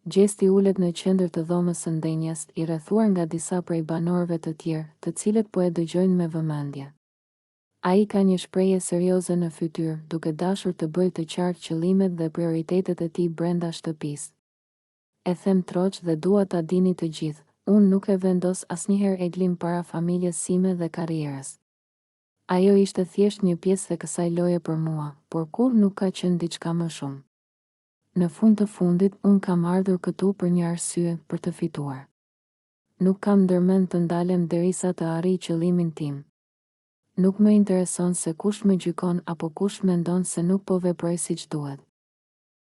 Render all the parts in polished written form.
Gjesti ulet në qendër të dhomës së ndenjes, i rrethuar nga disa prej banorëve të tjerë, të cilët po e dëgjojnë me vëmendje. Ai ka një shprehje serioze në fytyrë, duke dashur të bëjë të qartë qëllimet dhe prioritetet e tij brenda shtëpisë. E them troç dhe dua ta dini të gjithë, unë nuk e vendos asnjëherë Eglin para familjes sime dhe karrierës. Ajo ishte thjesht një pjesë e kësaj loje për mua, por kurrë nuk ka qenë diçka më shumë. Në fund të fundit, unë kam ardhur këtu për një arsye, për të fituar. Nuk kam ndërmend të ndalem derisa të arrij qëllimin tim. Nuk më intereson se kush më gjykon apo kush mendon se nuk po veproj siç duhet.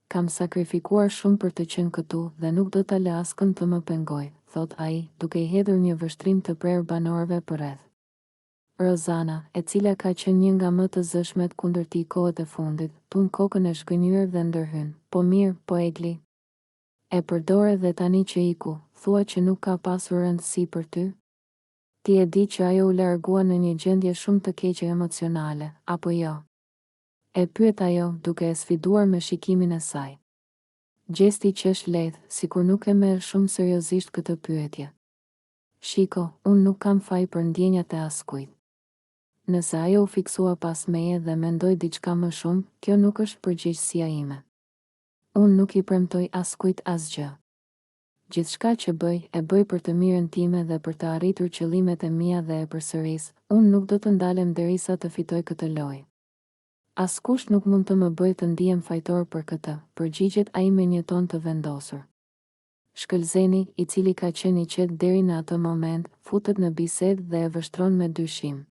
Kam sakrifikuar shumë për të qenë këtu dhe nuk do ta lë askënd të më pengojë, thotë ai, duke i hedhur një vështrim të prerë banorëve përreth. Rozana, e cila ka qenë një nga më të zëshmet kundër tij kohët e fundit, tund kokën e zhgënjyer dhe ndërhyn, Po mirë, po Egli? E përdore dhe tani që iku, thua që nuk ka pasur rëndësi për ty? Ti e di që ajo u largua në një gjendje shumë të keqe emocionale, apo jo? E pyet ajo, duke e sfiduar me shikimin e saj. Gjesti qesh lehtë, sikur nuk e merr shumë seriozisht këtë pyetje. Shiko, unë nuk kam faj për ndjenjat e askujt. Nëse ajo u fiksua pas meje dhe mendoi diçka më shumë, kjo nuk është përgjegjësia ime. Unë nuk i premtoj askujt asgjë. Gjithçka që bëj, e bëj për të mirën time dhe për të arritur qëllimet e mia dhe e përsëris, unë nuk do të ndalem derisa të fitoj këtë lojë. Askush nuk mund të më bëjë të ndihem fajtor për këtë, përgjigjet ai me një ton të vendosur. Shkëlzeni, i cili ka qenë i qetë deri në atë moment, futet në bisedë dhe e vështron me dyshim.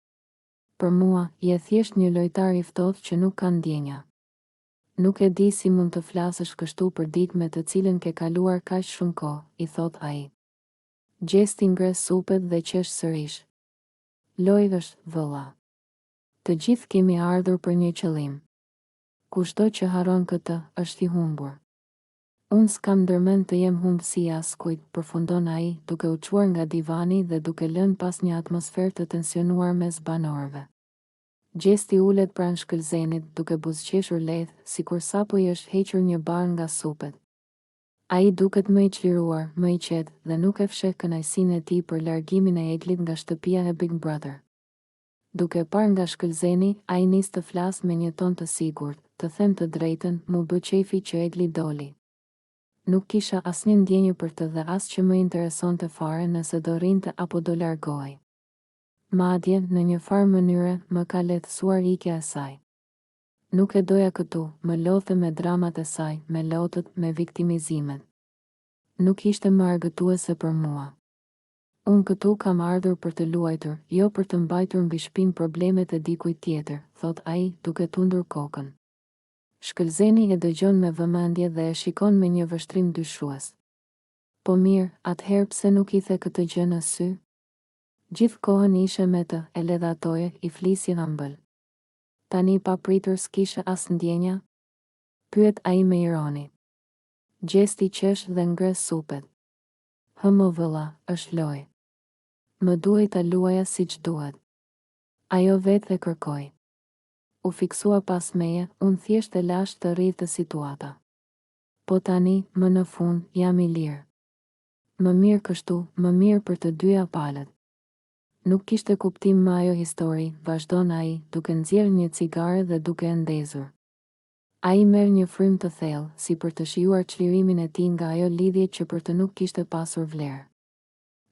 Për mua, je thjesht një lojtar i ftohtë që nuk ka ndjenja. Nuk e di si mund të flasësh kështu për dikë me të cilën ke kaluar kaq shumë kohë, i thotë ai. Gjesti ngre supet dhe qesh sërish. Lojë është, vëlla. Të gjithë kemi ardhur për një qëllim. Kushdo që harron këtë, është i humbur. Unë s'kam ndërmend të jem humbësi i askujt, përfundon ai, duke u çuar nga divani dhe duke lënë pas një atmosferë të tensionuar mes banorëve. Gjesti ulet pranë Shkëlzenit, duke buzëqeshur lehtë, sikur sapo i është hequr një barrë nga supet. Ai duket më i çliruar, më i qetë, dhe nuk e fsheh kënaqësinë e tij për largimin e Eglit nga shtëpia e Big Brother. Duke parë nga Shkëlzeni, ai nis të flasë me një ton të sigurt, Të them të drejtën, m'u bë qejfi që Egli doli. Nuk kisha asnjë ndjenjë për të dhe as që më interesonte fare nëse do rrinte apo do largohej. Madje, në një farë mënyre, më ka lehtësuar ikja e saj. Nuk e doja këtu, më lodhte me dramat e saj, me lotët, me viktimizimet. Nuk ishte më argëtuese për mua. Unë këtu kam ardhur për të luajtur, jo për të mbajtur mbi shpinë problemet e dikujt tjetër, thotë ai, duke tundur kokën. Shkëlzeni e dëgjon me vëmendje dhe e shikon me një vështrim dyshues. Po mirë, atëherë pse nuk i the këtë gjë në sy? Gjithë kohën ishe me të, e ledhatoje, i flisje ëmbël. Tani papritur s'kishe as ndjenja? Pyet ai me ironi. Gjesti qesh dhe ngre supet. Hë mo vëlla, është lojë. Më duhej ta luaja siç duhet. Ajo vetë e kërkoi. U fiksua pas meje, unë thjesht e lashë të rridhte situata. Po tani, më në fund, jam i lirë. Më mirë kështu, më mirë për të dyja palët. Nuk kishte kuptim më ajo histori, vazhdon ai, duke nxjerrë një cigare dhe duke e ndezur. Ai merr një frymë të thellë, si për të shijuar çlirimin e tij nga ajo lidhje që për të nuk kishte pasur vlerë.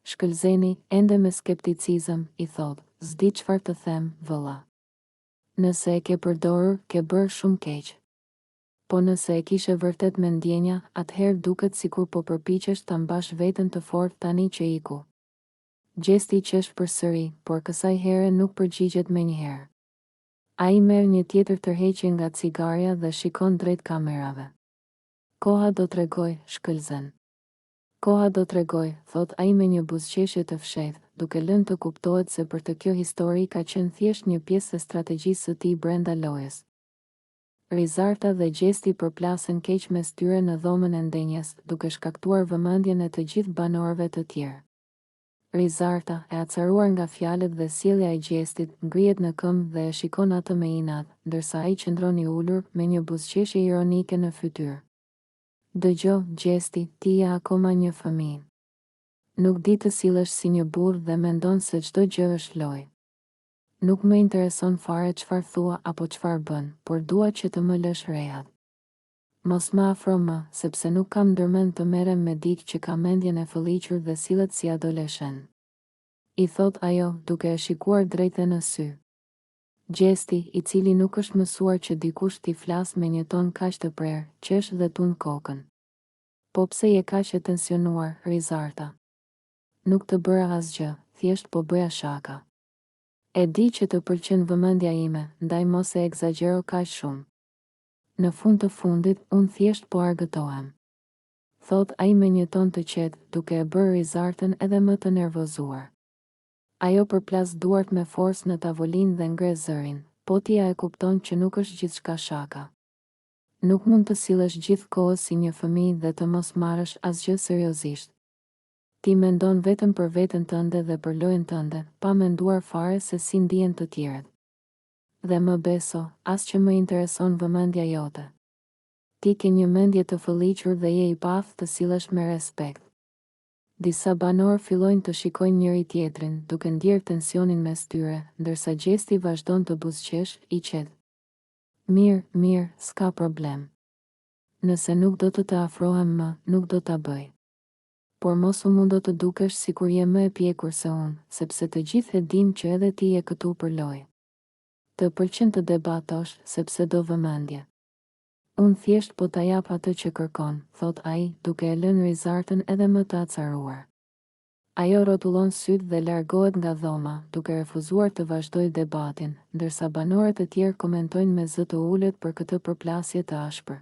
Shkëlzeni, ende me skepticizëm, i thotë, S'di çfarë të them, vëlla. Nëse e ke përdorur, ke bërë shumë keq. Po nëse e kishe vërtet me ndjenja, atëherë duket sikur po përpiqesh ta mbash veten të fortë tani që iku. Gjesti qesh përsëri, por kësaj here nuk përgjigjet menjëherë. Ai merr një tjetër tërheqje nga cigarja dhe shikon drejt kamerave. Koha do tregojë, Shkëlzen. Koha do tregojë, thotë ai me një buzëqeshje të fshehtë, duke lënë të kuptohet se për të kjo histori ka qenë thjesht një pjesë e strategjisë së tij brenda lojës. Rizarta dhe Gjesti përplasen keq mes tyre në dhomën e ndenjes, duke shkaktuar vëmendjen e të gjithë banorëve të tjerë. Rizarta, e acaruar nga fjalët dhe sjellja e Gjestit, ngrihet në këmbë dhe e shikon atë me inat, ndërsa ai qëndron i ulur, me një buzëqeshje ironike në fytyrë. Dëgjo, Gjesti, ti je akoma një fëmijë. Nuk di të sillesh si një burrë dhe mendon se çdo gjë është lojë. Nuk më intereson fare çfarë thua apo çfarë bën, por dua që të më lësh rehat. Mos më afro më, sepse nuk kam ndërmend të merrem me dikë që ka mendjen e fëlliqur dhe sillet si adoleshent. I thotë ajo, duke e shikuar drejt e në sy. Gjesti, i cili nuk është mësuar që dikush t'i flasë me një ton kaq të prerë, qesh dhe tund kokën. Po pse je kaq e tensionuar, Rizarta? Nuk të bëra asgjë, thjesht po bëja shaka. E di që të pëlqen vëmendja ime, ndaj mos e ekzagjero kaq shumë. Në fund të fundit, unë thjesht po argëtohem. Thotë ai me një ton të qetë, duke e bërë Rizartën edhe më të nervozuar. Ajo përplas duart me forcë në tavolinë dhe ngre zërin, Po ti a e kupton që nuk është gjithçka shaka. Nuk mund të sillesh gjithë kohës si një fëmijë dhe të mos marrësh asgjë seriozisht. Ti mendon vetëm për veten tënde dhe për lojën tënde, pa menduar fare se si ndihen të tjerët. Dhe më beso, as që më intereson vëmendja jote. Ti ke një mendje të fëlliqur dhe je i paaftë të sillesh me respekt. Disa banorë fillojnë të shikojnë njëri-tjetrin, duke ndjerë tensionin mes tyre, ndërsa Gjesti vazhdon të buzëqeshë, i qetë. Mirë, mirë, s'ka problem. Nëse nuk do të të afrohem më, nuk do ta bëj. Por mos u mundo të dukesh sikur je më e pjekur se unë, sepse të gjithë e dimë që edhe ti je këtu për lojë. Të pëlqen të debatosh, sepse do vëmendje. Unë thjesht po ta jap atë që kërkon, thotë ai, duke e lënë Rizartën edhe më të acaruar. Ajo rrotullon sytë dhe largohet nga dhoma, duke refuzuar të vazhdojë debatin, ndërsa banorët e tjerë komentojnë me zë të ulët për këtë përplasje të ashpër.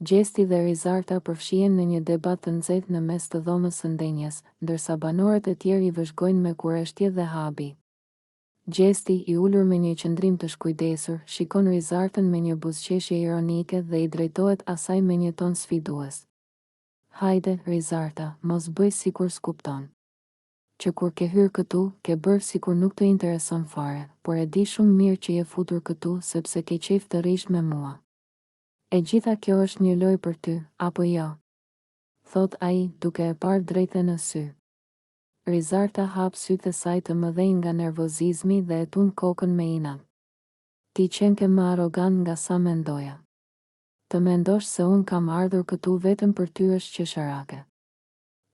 Gjesti dhe Rizarta përfshihen në një debat të nxehtë në mes të dhomës së ndenjes, ndërsa banorët e tjerë i vëzhgojnë me kureshtje dhe habi. Gjesti, i ulur me një qëndrim të shkujdesur, shikon Rizartën me një buzëqeshje ironike dhe i drejtohet asaj me një ton sfidues. Hajde, Rizarta, mos bëj sikur s'kupton. Që kur ke hyrë këtu, ke bërë sikur nuk të intereson fare, por e di shumë mirë që je futur këtu sepse ke qejf të rrish me mua. E gjitha kjo është një lojë për ty, apo jo? Thotë ai, duke e parë drejt e në sy. Rizarta hap sytë e saj të mëdhenj nga nervozizmi dhe e tund kokën me inat. Ti qenke më arrogant nga sa mendoja. Të mendosh se unë kam ardhur këtu vetëm për ty është qesharake.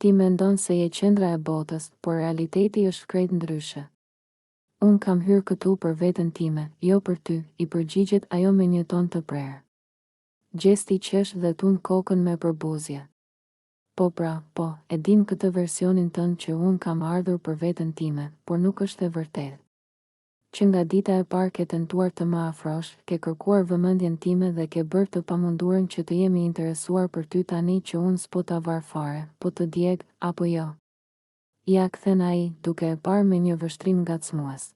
Ti mendon se je qendra e botës, por realiteti është krejt ndryshe. Unë kam hyrë këtu për veten time, jo për ty, i përgjigjet ajo me një ton të prerë. Gjesti qesh dhe tund kokën me përbuzje. Po pra, po, e dimë këtë versionin tënd që unë kam ardhur për veten time, por nuk është e vërtetë. Që nga dita e parë ke tentuar të më afrosh, ke kërkuar vëmendjen time dhe ke bërë të pamundurën që të jem i interesuar për ty tani që unë s'po ta var fare, po të djeg, apo jo? Ia kthen ai, duke e parë me një vështrim ngacmues.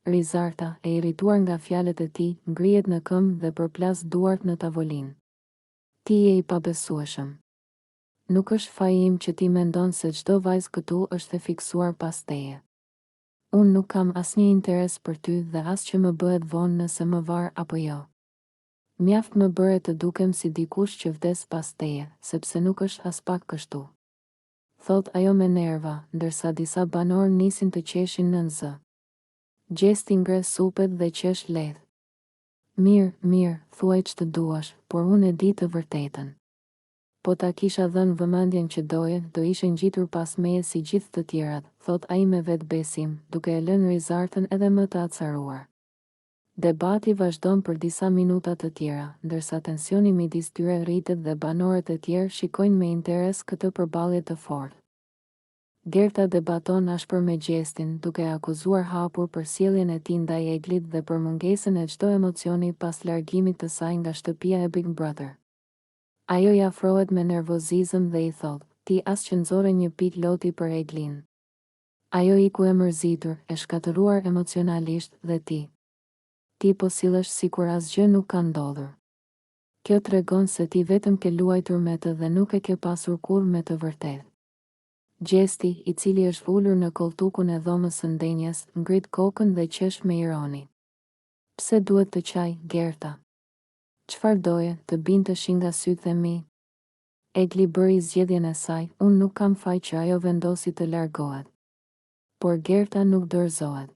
Rizarta, e irrituar nga fjalët e tij, ngrihet në këmbë dhe përplas duart në tavolinë. Ti je i pabesueshëm. Nuk është faji im që ti mendon se çdo vajzë këtu është e fiksuar pas teje. Unë nuk kam asnjë interes për ty dhe as që më bëhet vonë nëse më var apo jo. Mjaft më bëre të dukem si dikush që vdes pas teje, sepse nuk është aspak kështu. Thotë ajo me nerva, ndërsa disa banorë nisin të qeshin nën zë. Gjesti ngre supet dhe qesh lehtë. Mirë, mirë, thuaj ç'të duash, por unë e di të vërtetën. Po ta kisha dhënë vëmendjen që doje, do ishe ngjitur pas meje si gjithë të tjerat, thotë ai me vetëbesim, duke e lënë Rizartën edhe më të acaruar. Debati vazhdon për disa minuta të tjera, ndërsa tensioni midis tyre rritet dhe banorët e tjerë shikojnë me interes këtë përballje të fortë. Gerta debaton ashpër me Gjestin, duke e akuzuar hapur për sjelljen e tij ndaj Eglit dhe për mungesën e çdo emocioni pas largimit të saj nga shtëpia e Big Brother. Ajo i afrohet me nervozizëm dhe i thotë, Ti as që nxorre një pikë loti për Eglin. Ajo iku e mërzitur, e shkatërruar emocionalisht, dhe ti. Ti po sillesh sikur asgjë nuk ka ndodhur. Kjo tregon se ti vetëm ke luajtur me të dhe nuk e ke pasur kurrë me të vërtetë. Gjesti, i cili është ulur në kolltukun e dhomës së ndenjes, ngrit kokën dhe qesh me ironi. Pse duhet të qaj, Gerta? Çfarë doje, të binte shi nga sytë e mi? Egli bëri zgjedhjen e saj, unë nuk kam faj që ajo vendosi të largohet. Por Gerta nuk dorëzohet.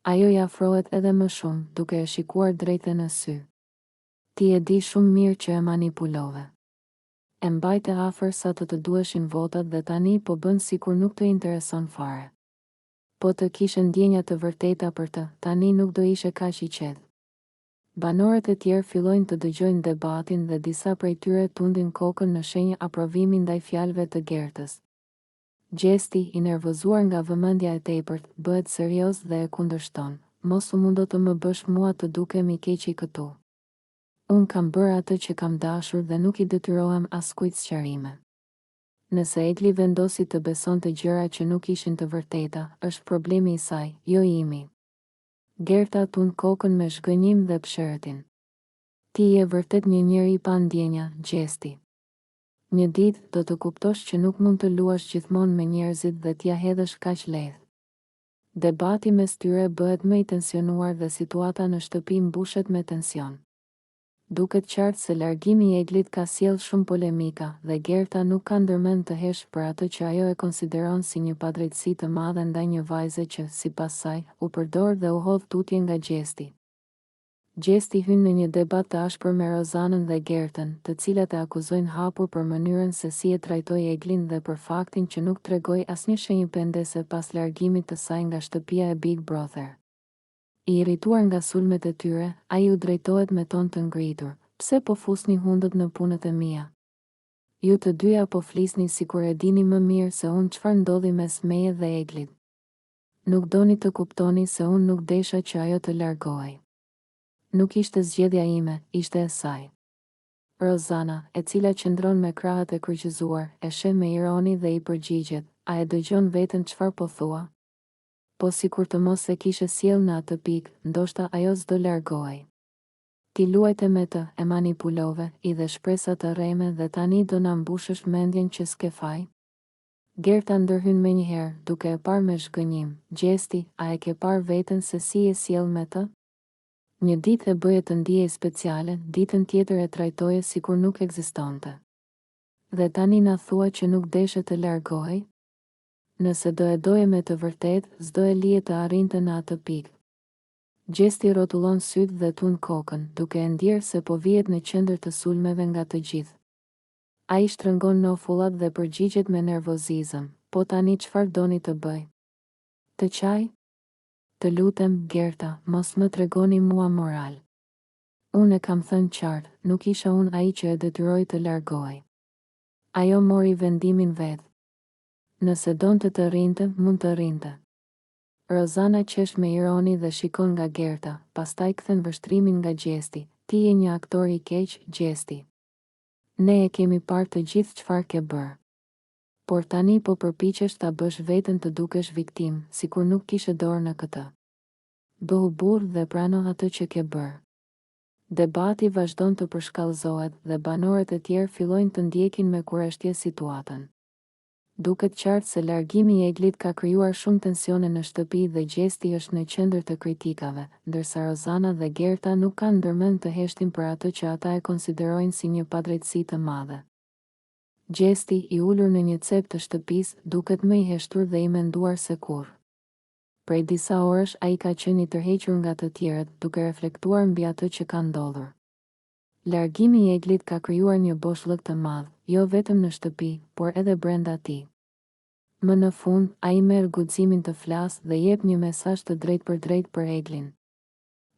Ajo i afrohet edhe më shumë, duke e shikuar drejt e në sy. Ti e di shumë mirë që e manipulove. E mbajte afër sa të të duheshin votat dhe tani po bën sikur nuk të intereson fare. Po të kishe ndjenja të vërteta për të, tani nuk do ishe kaq i qetë. Banorët e tjerë fillojnë të dëgjojnë debatin dhe disa prej tyre tundin kokën në shenjë aprovimi ndaj fjalëve të Gertës. Gjesti, i nervozuar nga vëmendja e tepërt, bëhet serioz dhe e kundërshton, Mos u mundo të më bësh mua të dukem i keqi këtu. Unë kam bërë atë që kam dashur dhe nuk i detyrohem askujt sqarime. Nëse Egli vendosi të besonte gjëra që nuk ishin të vërteta, është problemi i saj, jo i imi. Gerta tund kokën me zhgënjim dhe psherëtin. Ti je vërtet një njeri pa ndjenja, Gjesti. Një ditë, do të kuptosh që nuk mund të luash gjithmonë me njerëzit dhe t'ia hedhësh kaq lehtë. Debati mes tyre bëhet më i tensionuar dhe situata në shtëpi mbushet me tension. Duket qartë se largimi i Eglit ka sjellë shumë polemika dhe Gerta nuk ka ndërmend të heshtë për atë që ajo e konsideron si një padrejtësi të madhe ndaj një vajze që, sipas saj, u përdor dhe u hodh tutje nga Gjesti. Gjesti hyn në një debat të ashpër me Rozanën dhe Gertën, të cilat e akuzojnë hapur për mënyrën se si e trajtoi Eglin dhe për faktin që nuk tregoi asnjë shenjë pendese pas largimit të saj nga shtëpia e Big Brother. I irrituar nga sulmet e tyre, ai u drejtohet me ton të ngritur, Pse po fusni hundët në punët e mia? Ju të dyja po flisni sikur e dini më mirë se unë çfarë ndodhi mes meje dhe Eglit. Nuk doni të kuptoni se unë nuk desha që ajo të largohej. Nuk ishte zgjedhja ime, ishte e saj. Rozana, e cila qëndron me krahët e kryqëzuar, e sheh me ironi dhe i përgjigjet, A e dëgjon veten çfarë po thua? Po sikur të mos e kishe sjellë në atë pikë, ndoshta ajo s'do largohej. Ti luajte me të, e manipulove, i dhe shpresa të rreme dhe tani do na mbushësh mendjen që s'ke faj? Gerta ndërhyn menjëherë, duke e parë me zhgënjim, Gjesti, a e ke parë veten se si je sjellë me të? Një ditë e bëje të ndihej speciale, ditën tjetër e trajtoje sikur nuk ekzistonte. Dhe tani na thua që nuk deshe të largohej? Nëse do e doje me të vërtetë, s'do e lije të arrinte në atë pikë. Gjesti rrotullon sytë dhe tund kokën, duke e ndjerë se po vihet në qendër të sulmeve nga të gjithë. Ai shtrëngon nofullat dhe përgjigjet me nervozizëm, Po tani çfarë doni të bëj? Të qaj? Të lutem, Gerta, mos më tregoni mua moral. Unë e kam thënë qartë, nuk isha unë ai që e detyroi të largohej. Ajo mori vendimin vetë. Nëse donte të rrinte, mund të rrinte. Rozana qesh me ironi dhe shikon nga Gerta, pastaj kthen vështrimin nga Gjesti, Ti je një aktor i keq, Gjesti. Ne e kemi parë të gjithë çfarë ke bërë. Por tani po përpiqesh ta bësh veten të dukesh viktimë, sikur nuk kishe dorë në këtë. Bëhu burrë dhe prano atë që ke bërë. Debati vazhdon të përshkallëzohet dhe banorët e tjerë fillojnë të ndjekin me kureshtje situatën. Duket qartë se largimi i Eglit ka krijuar shumë tensione në shtëpi dhe Gjesti është në qendër të kritikave, ndërsa Rozana dhe Gerta nuk kanë ndërmend të heshtin për atë që ata e konsiderojnë si një padrejtësi të madhe. Gjesti, i ulur në një cep të shtëpisë, duket më i heshtur dhe i menduar se kurrë. Prej disa orësh ai ka qenë i tërhequr nga të tjerët, duke reflektuar mbi atë që ka ndodhur. Largimi i Eglit ka krijuar një boshllëk të madh, jo vetëm në shtëpi, por edhe brenda tij. Më në fund, ai merr guximin të flasë dhe jep një mesazh të drejtpërdrejtë për Eglin.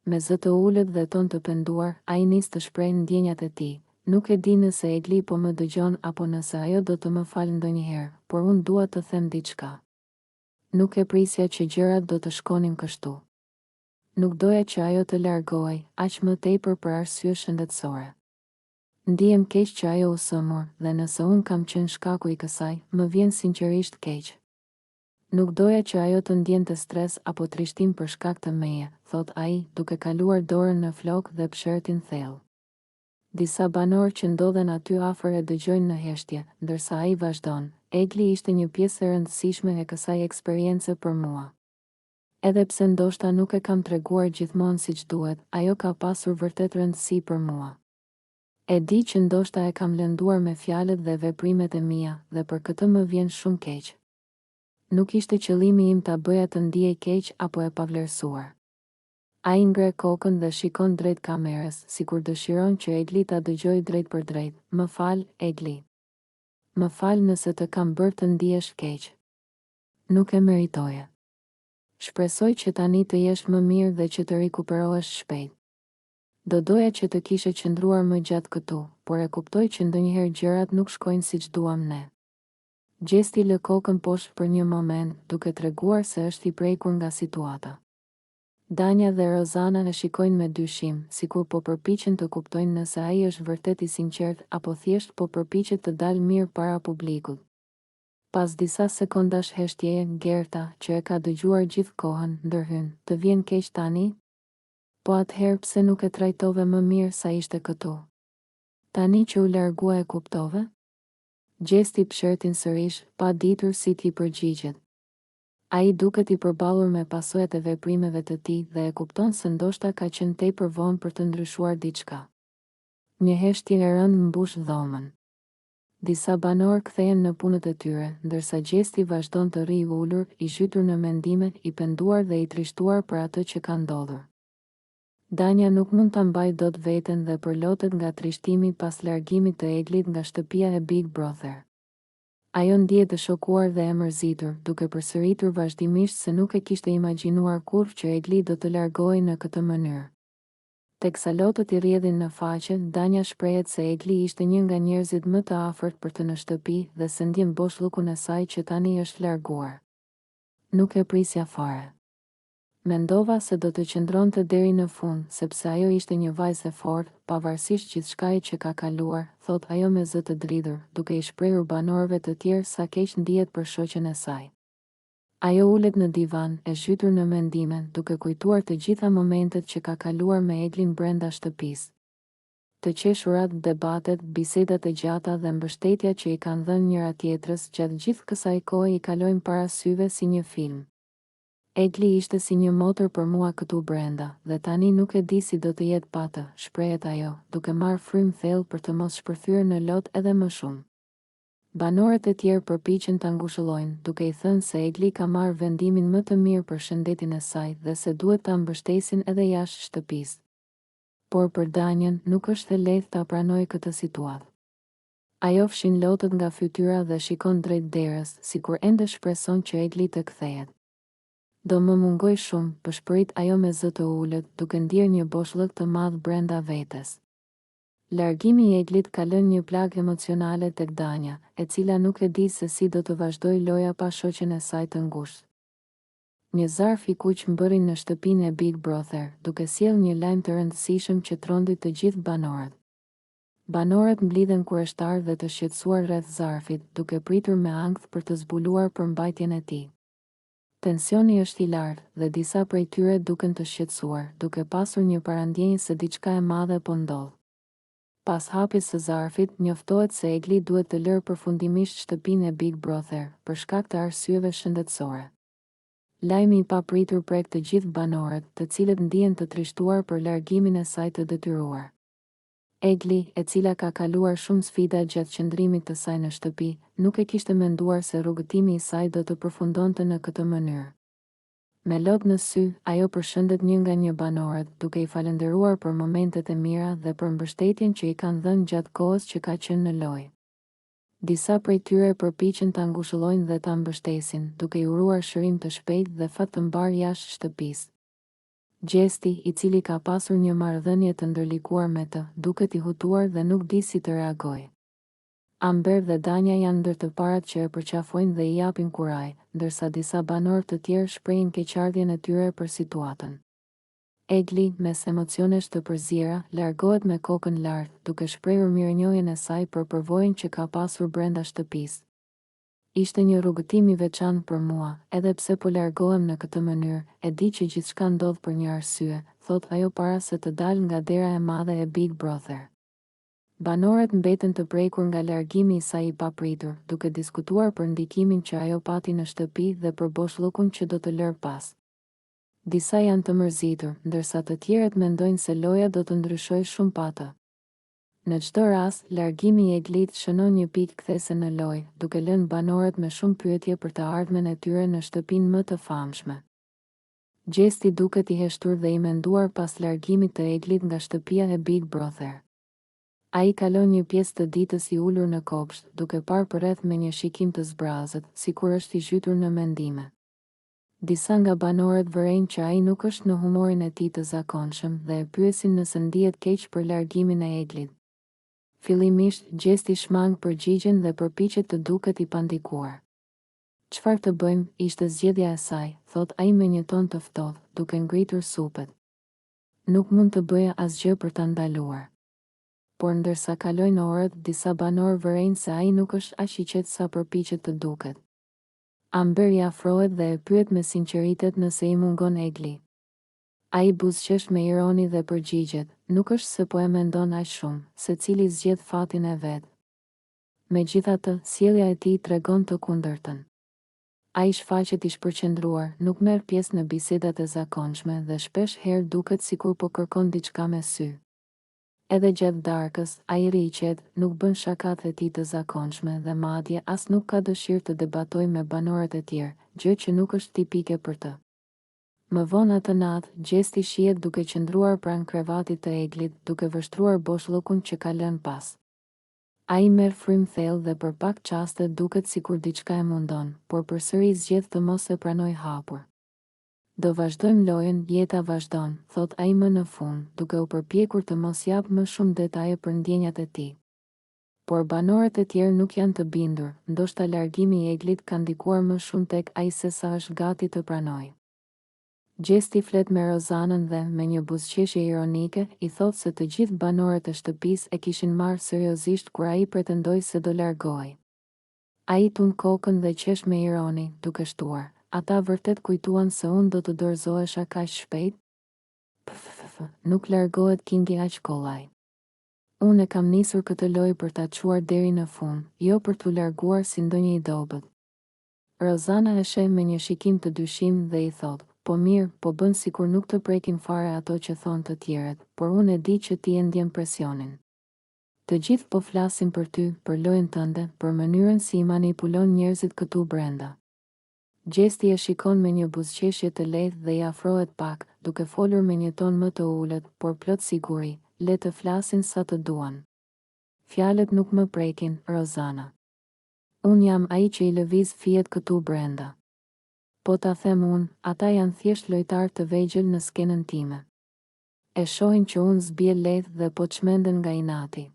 Me zë të ulët dhe ton të penduar, ai nis të shprehë ndjenjat e tij, Nuk e di nëse Egli po më dëgjon apo nëse ajo do të më falë ndonjëherë, por unë dua të them diçka. Nuk e prisja që gjërat do të shkonin kështu. Nuk doja që ajo të largohej, aq më tepër për arsye shëndetësore. Ndihem keq që ajo u sëmur, dhe nëse unë kam qenë shkaku i kësaj, më vjen sinqerisht keq. Nuk doja që ajo të ndjente stres apo trishtim për shkak të meje, thotë ai, duke kaluar dorën në flokë dhe psherëtin thellë. Disa banorë që ndodhen aty afër e dëgjojnë në heshtje, ndërsa ai vazhdon, Egli ishte një pjesë e rëndësishme e kësaj eksperience për mua. Edhe pse ndoshta nuk e kam treguar gjithmonë siç duhet, ajo ka pasur vërtet rëndësi për mua. E di që ndoshta e kam lënduar me fjalët dhe veprimet e mia, dhe për këtë më vjen shumë keq. Nuk ishte qëllimi im ta bëja të ndihej keq apo e pavlerësuar. Ai ngre kokën dhe shikon drejt kamerës, sikur dëshiron që Egli ta dëgjojë drejtpërdrejt, Më fal, Egli. Më fal nëse të kam bërë të ndihesh keq. Nuk e meritoje. Shpresoj që tani të jesh më mirë dhe që të rikuperohesh shpejt. Do doja që të kishe qëndruar më gjatë këtu, por e kuptoj që ndonjëherë gjërat nuk shkojnë siç duam ne. Gjesti lë kokën poshtë për një moment, duke treguar se është i prekur nga situata. Danja dhe Rozana e shikojnë me dyshim, sikur po përpiqen të kuptojnë nëse ai është vërtet i sinqertë apo thjesht po përpiqet të dalë mirë para publikut. Pas disa sekondash heshtjeje, Gerta, që e ka dëgjuar gjithë kohën, ndërhyn, Të vjen keq tani? Po atëherë pse nuk e trajtove më mirë sa ishte këtu? Tani që u largua e kuptove? Gjesti psherëtin sërish, pa ditur si t'i përgjigjet. Ai duket i përballur me pasojat e veprimeve të tij dhe e kupton se ndoshta ka qenë tepër vonë për të ndryshuar diçka. Një heshtje e rëndë mbush dhomën. Disa banorë kthehen në punët e tyre, ndërsa Gjesti vazhdon të rrijë ulur, i zhytur në mendime, i penduar dhe i trishtuar për atë që ka ndodhur. Danja nuk mund ta mbajë dot veten dhe përlotet nga trishtimi pas largimit të Eglit nga shtëpia e Big Brother. Ajo ndihet e shokuar dhe e mërzitur, duke përsëritur vazhdimisht se nuk e kishte imagjinuar kurrë që Egli do të largohej në këtë mënyrë. Teksa lotët i rrjedhin në faqe, Danja shprehet se Egli ishte një nga njerëzit më të afërt për të në shtëpi dhe se ndjen boshllëkun e saj që tani është larguar. Nuk e prisja fare. Mendova se do të qëndronte deri në fund, sepse ajo ishte një vajzë e fortë, pavarësisht gjithçkaje që ka kaluar, thotë ajo me zë të dridhur, duke i shprehur banorëve të tjerë sa keq ndihet për shoqen e saj. Ajo ulet në divan, e zhytur në mendime, duke kujtuar të gjitha momentet që ka kaluar me Eglin brenda shtëpisë. Të qeshurat, debatet, bisedat e gjata dhe mbështetja që i kanë dhënë njëra-tjetrës gjatë gjithë kësaj kohe i kalojnë para syve si një film. Egli ishte si një motër për mua këtu brenda, dhe tani nuk e di si do të jetë pa të, shprehet ajo, duke marrë frymë thellë për të mos shpërthyer në lot edhe më shumë. Banorët e tjerë përpiqen ta ngushëllojnë, duke i thënë se Egli ka marrë vendimin më të mirë për shëndetin e saj dhe se duhet ta mbështesin edhe jashtë shtëpisë. Por për Danjën, nuk është e lehtë ta pranojë këtë situatë. Ajo fshin lotët nga fytyra dhe shikon drejt derës, sikur ende shpreson që Egli të kthehet. Do më mungojë shumë, pëshpërit ajo me zë të ulët, duke ndjerë një boshllëk të madh brenda vetes. Largimi i Eglit ka lënë një plagë emocionale tek Danja, e cila nuk e di se si do të vazhdojë loja pa shoqen e saj të ngushtë. Një zarf i kuq mbërrin në shtëpinë e Big Brother, duke sjellë një lajm të rëndësishëm që trondit të gjithë banorët. Banorët mblidhen kureshtarë dhe të shqetësuar rreth zarfit, duke pritur me ankth për të zbuluar përmbajtjen e tij. Tensioni është i lartë, dhe disa prej tyre duken të shqetësuar, duke pasur një parandjenjë se diçka e madhe po ndodh. Pas hapjes së zarfit, njoftohet se Egli duhet të lërë përfundimisht shtëpinë e Big Brother, për shkak të arsyeve shëndetësore. Lajmi i papritur prek të gjithë banorët, të cilët ndihen të trishtuar për largimin e saj të detyruar. Egli, e cila ka kaluar shumë sfida gjatë qëndrimit të saj në shtëpi, nuk e kishte menduar se rrugëtimi i saj do të përfundonte në këtë mënyrë. Me lot në sy, ajo përshëndet një nga një banorët, duke i falënderuar për momentet e mira dhe për mbështetjen që i kanë dhënë gjatë kohës që ka qenë në lojë. Disa prej tyre përpiqen ta ngushëllojnë dhe ta mbështesin, duke i uruar shërim të shpejtë dhe fat të mbarë jashtë shtëpisë. Gjesti, i cili ka pasur një marrëdhënie të ndërlikuar me të, duket i hutuar dhe nuk di si të reagojë. Amber dhe Danja janë ndër të parat që e përqafojnë dhe i japin kurajë, ndërsa disa banorë të tjerë shprehin keqardhjen e tyre për situatën. Egli, mes emocionesh të përziera, largohet me kokën lart, duke shprehur mirënjohjen e saj për përvojën që ka pasur brenda shtëpisë. Ishte një rrugëtim i veçantë për mua, edhe pse po largohem në këtë mënyrë, e di që gjithçka ndodh për një arsye, thotë ajo para se të dalë nga dera e madhe e Big Brother. Banorët mbeten të prekur nga largimi i saj i papritur, duke diskutuar për ndikimin që ajo pati në shtëpi dhe për boshllëkun që do të lërë pas. Disa janë të mërzitur, ndërsa të tjerët mendojnë se loja do të ndryshojë shumë pa të. Në çdo rast, largimi i Eglit shënon një pikë kthese në lojë, duke lënë banorët me shumë pyetje për të ardhmen e tyre në shtëpinë më të famshme. Gjesti duket i heshtur dhe i menduar pas largimit të Eglit nga shtëpia e Big Brother. Ai kalon një pjesë të ditës i ulur në kopsht, duke parë përreth me një shikim të zbrazët, sikur është i zhytur në mendime. Disa nga banorët vërejnë që ai nuk është në humorin e tij të zakonshëm dhe e pyesin nëse ndihet keq për largimin e Eglit. Fillimisht, Gjesti shmang përgjigjen dhe përpiqet të duket i pandikuar. Çfarë të bëjmë, ishte zgjedhja e saj, thotë ai me një ton të ftohtë, duke ngritur supet. Nuk mund të bëja asgjë për ta ndaluar. Por ndërsa kalojnë orët, disa banorë vërejnë se ai nuk është aq i qetë sa përpiqet të duket. Amber i afrohet dhe e pyet me sinqeritet nëse i mungon Egli. Ai buzëqesh me ironi dhe përgjigjet, nuk është se po e mendon aq shumë, secili zgjedh fatin e vet. Megjithatë, sjellja e tij tregon të kundërtën. Ai shfaqet i shpërqendruar, nuk merr pjesë në bisedat e zakonshme dhe shpesh herë duket sikur po kërkon diçka me sy. Edhe gjatë darkës, ai rri i qetë, nuk bën shakatë e tij të zakonshme dhe madje as nuk ka dëshirë të debatojë me banorët e tjerë, gjë që nuk është tipike për të. Më vonë atë natë, Gjesti shihet duke qëndruar pranë krevatit të Eglit, duke vështruar boshllëkun që ka lënë pas. Ai merr frymë thellë dhe për pak çaste duket sikur diçka e mundon, por përsëri zgjedh të mos e pranojë hapur. Do vazhdojmë lojën, jeta vazhdon, thotë ai më në fund, duke u përpjekur të mos japë më shumë detaje për ndjenjat e tij. Por banorët e tjerë nuk janë të bindur, ndoshta largimi i Eglit ka ndikuar më shumë tek ai sesa është gati të pranojë. Gjesti flet me Rozanën dhe, me një buzëqeshje ironike, i thotë se të gjithë banorët e shtëpisë e kishin marrë seriozisht kur ai pretendoi se do largohej. Ai tund kokën dhe qesh me ironi, duke shtuar, Ata vërtet kujtuan se unë do të dorëzohesha kaq shpejt? Pffff, nuk largohet Kingi aq kollaj. Unë e kam nisur këtë lojë për ta çuar deri në fund, jo për t'u larguar si ndonjë i dobët. Rozana e sheh me një shikim të dyshimtë dhe i thotë, Po mirë, po bën sikur nuk të prekin fare ato që thonë të tjerët, por unë e di që ti e ndjen presionin. Të gjithë po flasin për ty, për lojën tënde, për mënyrën si i manipulon njerëzit këtu brenda. Gjesti e shikon me një buzëqeshje të lehtë dhe i afrohet pak, duke folur me një ton më të ulët, por plot siguri, Le të flasin sa të duan. Fjalët nuk më prekin, Rozana. Unë jam ai që i lëviz fijet këtu brenda. Po ta them unë, ata janë thjesht lojtarë të vegjël në skenën time. E shohin që unë s'bie lehtë dhe po çmenden nga inati.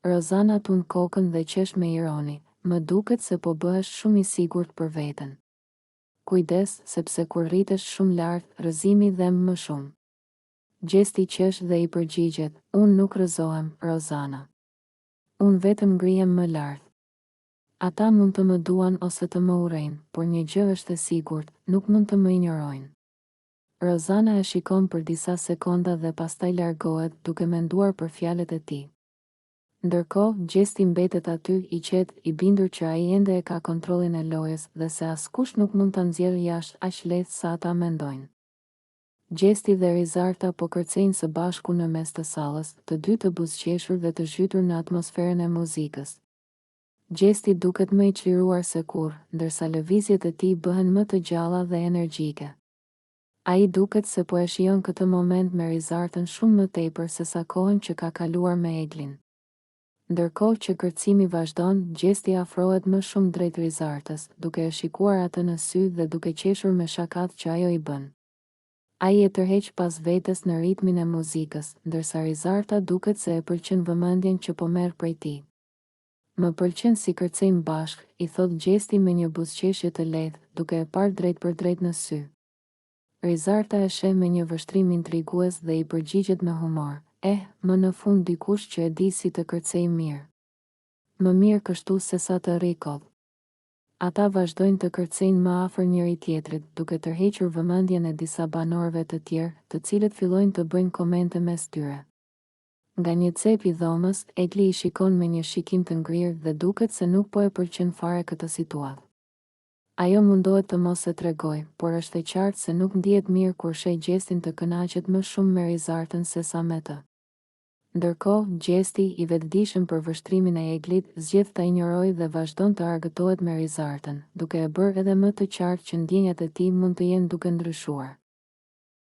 Rozana tund kokën dhe qesh me ironi, Më duket se po bëhesh shumë i sigurt për veten. Kujdes, sepse kur rritesh shumë lart, rrëzimi dhemb më shumë. Gjesti qesh dhe i përgjigjet, Unë nuk rrëzohem, Rozana. Unë vetëm ngrihem më lart. Ata mund të më duan ose të më urrejnë, por një gjë është e sigurt, nuk mund të më injorojnë. Rozana e shikon për disa sekonda dhe pastaj largohet, duke menduar për fjalët e tij. Ndërkohë, Gjesti mbetet aty, i qetë, i bindur që ai ende e ka kontrollin e lojës dhe se askush nuk mund ta nxjerrë jashtë aq lehtë sa ata mendojnë. Gjesti dhe Rizarta po kërcejnë së bashku në mes të sallës, të dy të buzëqeshur dhe të zhytur në atmosferën e muzikës. Gjesti duket më i çliruar se kurrë, ndërsa lëvizjet e tij bëhen më të gjalla dhe energjike. Ai duket se po e shijon këtë moment me Rizartën shumë më tepër sesa kohën që ka kaluar me Eglin. Ndërkohë që kërcimi vazhdon, Gjesti afrohet më shumë drejt Rizartës, duke e shikuar atë në sy dhe duke qeshur me shakatë që ajo i bën. Ai e tërheq pas vetes në ritmin e muzikës, ndërsa Rizarta duket se e pëlqen vëmendjen që po merr prej tij. Më pëlqen si kërcejmë bashkë, i thotë Gjesti me një buzëqeshje të lehtë, duke e parë drejtpërdrejt në sy. Rizarta e sheh me një vështrim intrigues dhe i përgjigjet me humor, Eh, më në fund dikush që e di si të kërcejë mirë. Më mirë kështu sesa të rri kot. Ata vazhdojnë të kërcejnë më afër njëri-tjetrit, duke tërhequr vëmendjen e disa banorëve të tjerë, të cilët fillojnë të bëjnë komente mes tyre. Nga një cep i dhomës, Egli i shikon me një shikim të ngrirë dhe duket se nuk po e pëlqen fare këtë situatë. Ajo mundohet të mos e tregojë, por është e qartë se nuk ndihet mirë kur sheh Gjestin të kënaqet më shumë me Rizartën sesa me të. Ndërkohë, Gjesti, i vetëdijshëm për vështrimin e Eglit, zgjedh ta injorojë dhe vazhdon të argëtohet me Rizartën, duke e bërë edhe më të qartë që ndjenjat e tij mund të jenë duke ndryshuar.